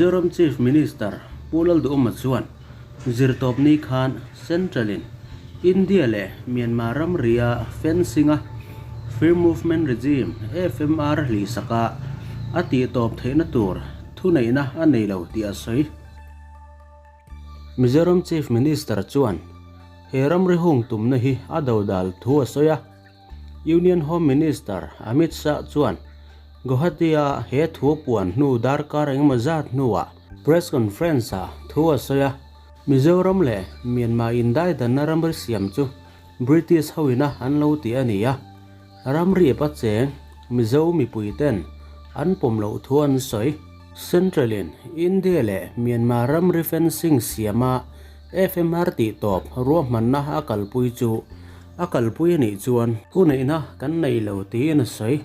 Mizoram Chief Minister Pu Lalduhawma chuan Zirtawpni khan Central-in India leh Myanmar ramria fencing-a Free Movement Regime, FMR, hlihsaka a tihtawp theihna tur thuneihna a nei lo tih a sawi. Mizoram Chief Minister chuan he ramri hung tumna hi a dodal thu a sawi a. Union Home Minister Amit Shah chuan Guwahati-a he thu puan hnu darkar engemaw zat hnuah press conference-ah thu a sawi a. Mizoram leh Myanmar indaidanna ramri siam chu British hoina an lo ti a ni a, ramri ep a cheng Mizo mipuiten an pawm loh thu an sawi. Central-in India leh Myanmar ramri fencing siama FMR tih tawp ruahmanna a kalpui chu a kalpui a nih chuan huneihna kan nei lo tiin a sawi.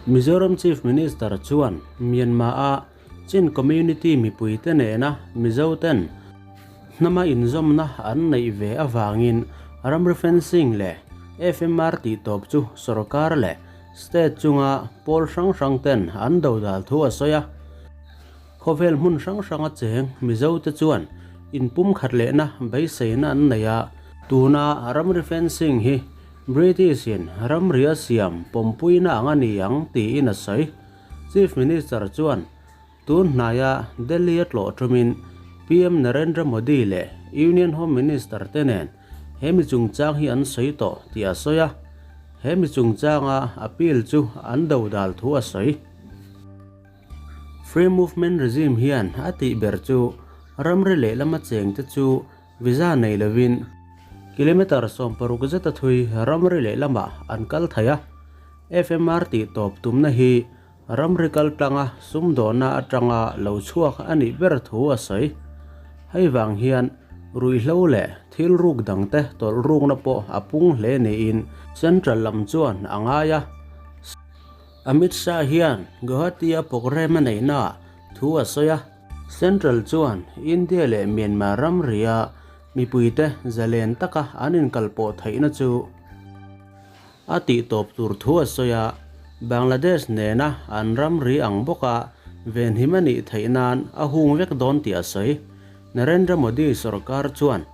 Mizoram Chief Minister chuan Myanmar-a Chin community mipuite nena Mizo ten hnama inzawmna an neih ve avangin ramri fencing leh FMR tih tawp chu sorkar leh state chunga pawl hrang hrang ten an dodal thu a sawi a. Khawvel hmun hrang hranga cheng Mizo te chuan inpumkhat lehna beiseina an nei a, tuna ramri fencing hi British in ramri a siam pawmpuina ang a ni ang tiin a sawi. Chief Minister chuan tun hnaia Delhi a tlawh tumin PM Narendra Modi leh Union Home Minister te nen he mi chungchang hi an sawi tawh tih a sawi a, he mi chungchanga appeal chu an dodal thu a sawi. Free Movement Regime hian a tih ber chu ramri lehlama chengte chu visa nei lovin kilometre 60 zeta thui ramri lehlamah an kal thei a. FMR tih tawp tumna hi ramri kal tlanga sumdawhna atanga lo chhuak a nih ber thu a sawi. Hei vang hian ruihhlo leh thil ruk dangte tawlh rukna pawh a pung hle niin Central lam chuan a ngai a. Amit Shah hian Guwahati-a programme a neihnaah thu a sawi a. Central chuan India leh Myanmar ramria mipuite zalen taka an inkalpawh theihna chu a tihtawp tur thu a sawi a, Bangladesh nena an ramri ang bawka venhim a nih theih nan a hung vek dawn tih a sawi. Narendra Modi sorkar chuan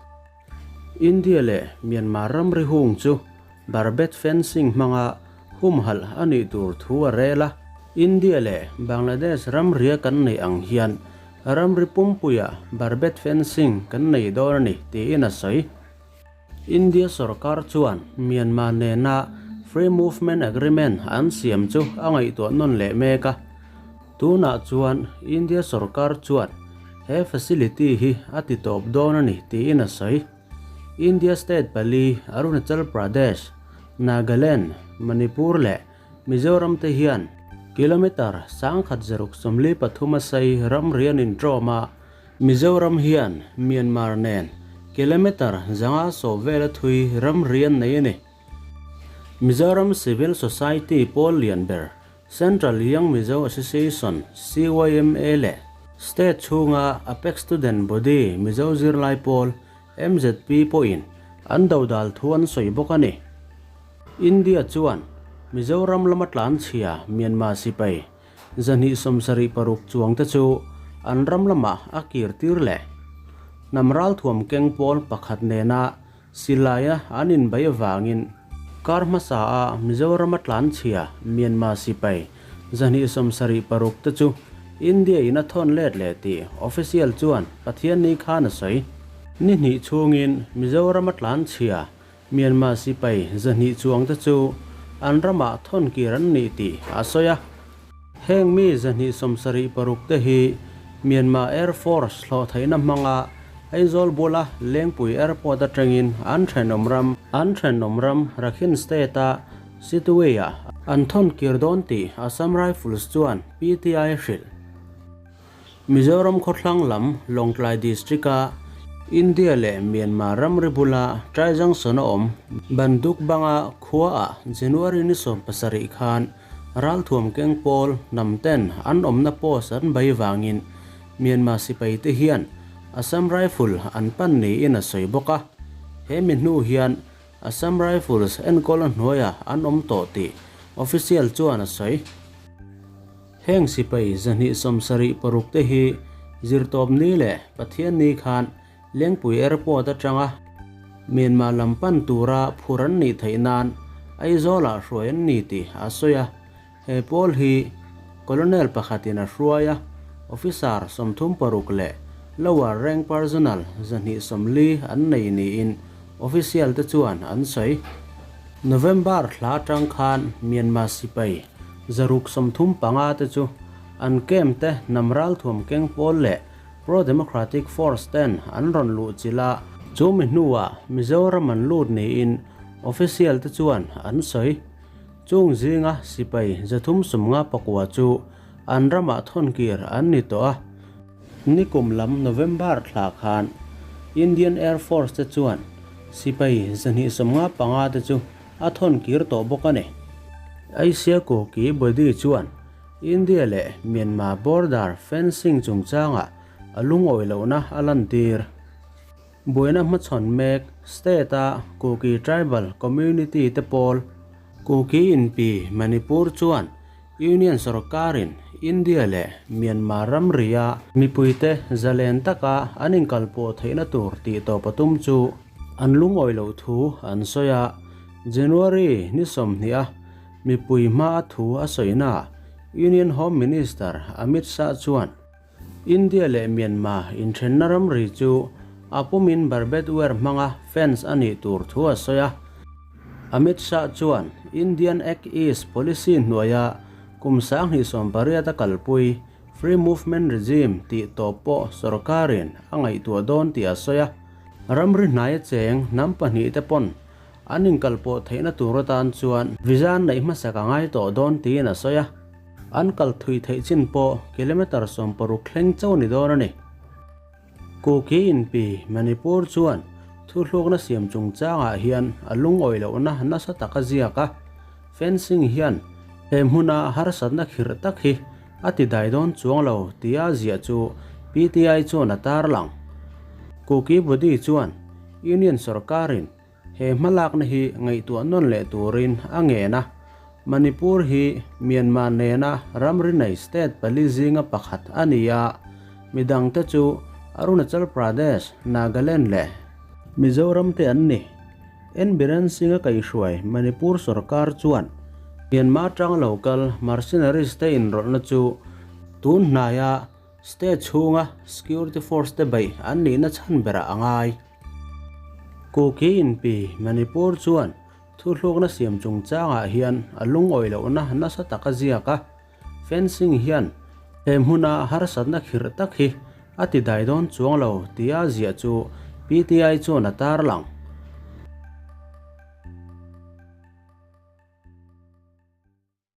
India leh Myanmar ramri hung chu barbed fencing hmanga humhalh a nih tur thu a rel a. India leh Bangladesh ramria kan neih ang hian ramri pumpuiah barbed fencing kan nei dawn a ni, tiin a sawi. India sorkar chuan Myanmar nena Free Movement Agreement an siam chu a ngaihtuah nawn leh mek a. Tunah chuan India sorkar chuan he facility hi a ti tawp dawn a ni, tiin a sawi. India state pali Arunachal Pradesh, Nagaland, Manipur leh Mizoram te hian kilometre 1643 a sei ramri an inṭawm a, Mizoram hian Myanmar nen kilometre 510 vela thui ramri an nei a ni. Mizoram Civil Society pawl lian ber Central Young Mizo Association, CYMA, leh State chhunga Apex Student Body Mizo Zirlai Pawl, MZP, pawhin an dodal thu an sawi bawk a ni. India chuan Mizoram lama tlanchhia Myanmar sipai 276 chuangte chu an ram lamah a kir tir leh. Hnam ralthuam keng pawl pakhat nena Silaia an inbei avangin kar hmasa a Mizorama tlanchhia Myanmar sipai 276 te chu India in a thawn let leh tih official chuan Pathianni khan a sawi. Ni hnih chhungin Mizorama tlanchhia Myanmar sipai 200 chuang te chu an ramah thawn kir an nih tih a sawi a. Heng mi 276 te hi Myanmar Air Force hlawhtheihna hmanga Aizawl bula Lengpui Airport atangin an thenawm ram an thenawm ram Rakhine State-a Sittwe-ah an thawn kir dawn tih Assam Rifles chuan PTI a hrilh. Mizoram khawthlang lam Lawngtlai District-a India leh Myanmar ramri bula Trai Junction a awm Banduk Banga khuaah January ni 17 khan Ralthuam keng pawl hnam ten an awmna post an bei vangin Myanmar sipai te hian Assam Rifle an pan niin a sawi bawk a. He mi hnu hian Assam Rifles enkawl a hnuaiah an awm tawh tih official chuan a sawi. Heng sipai 276 te hi Zirtawpni leh Pathianni khan Lengpui Airport atanga Myanmar lam pan tura phur an nih theih nan Aizawlah hruai an ni tih a sawi a. He pawl hi Colonel pakhatin a hruai a, Officer 36 leh Lower Rank Personnel 240 an nei niin Official te chuan an sawi. November thla atang khan Myanmar sipai 635 te chu an camp te hnam ralthuam keng pawl leh Pro-Democratic Force ten an rawn luh chilh a, chu mi hnuah Mizoram an lut niin Official te chuan an sawi. Chung zinga sipai 359 chu an ramah thawnkir an ni tawh a. Nikum lam November thla khan Indian Air Force te chuan sipai 295 te chu a thawnkir tawh bawk a ni. Asia Kuki Body chuan India leh Myanmar border fencing chungchangah a lungawi lohna a lantir. Buaina hmachhawn mek state-a Kuki tribal community te pawl Kuki inpi Manipur chuan Union sorkarin India leh Myanmar ramria mipuite zalen taka an inkalpawh theihna tur tih tawp a tum chu an lungawi loh thu an sawi a. January ni 20 a mipui hmaa thu a sawina Union Home Minister Amit Shah chuan India leh Myanmar inthenna ramri chu a pumin barbed wire hmanga fence a nih tur thu a sawi a. Amit Shah chuan Indian Act East policy hnuaia kum 2018 a kalpui Free Movement Regime tih tawp pawh sorkarin a ngaihtuah dawn tih a sawi a. Ramri hnaia cheng hnam pahnih te pawn an inkalpawh theihna tur atan chuan visa an neih hmasak a ngai tawh dawn tiin a sawi a. An kal thui theih chin pawh kilometre 60 thleng chauh ni dawn a ni. Kuki inpi Manipur chuan thuhlukna siam chungchangah hian a lungawi lohna nasa tak a ziak a, fencing hian he hmuna harsatna khirh tak hi a ti dai dawn chuang lo tia ziah chu PTI chuan a tarlang. Kuki body chuan Union sorkarin He hmalakna hi ngaihtuah nawn leh turin a ngen a, Manipur hi Myanmar nena ramri nei state pali zinga pakhat a ni a, midangte chu Arunachal Pradesh, Nagaland leh Mizoram te an ni. N Biren Singh-a kaihhruai Manipur sorkar chuan Myanmar atanga lo kal mercenaries te inrawlhna chu tun hnaia State chhunga security force te beih an nihna chhan berah a ngai. Kuki inpi Manipur chuan thuhlukna siam chungchangah hian a lungawi lohna nasa tak a ziak a, fencing hian he hmuna harsatna khirh tak hi a ti dai dawn chuang lo tia ziah chu PTI chuan a tarlang.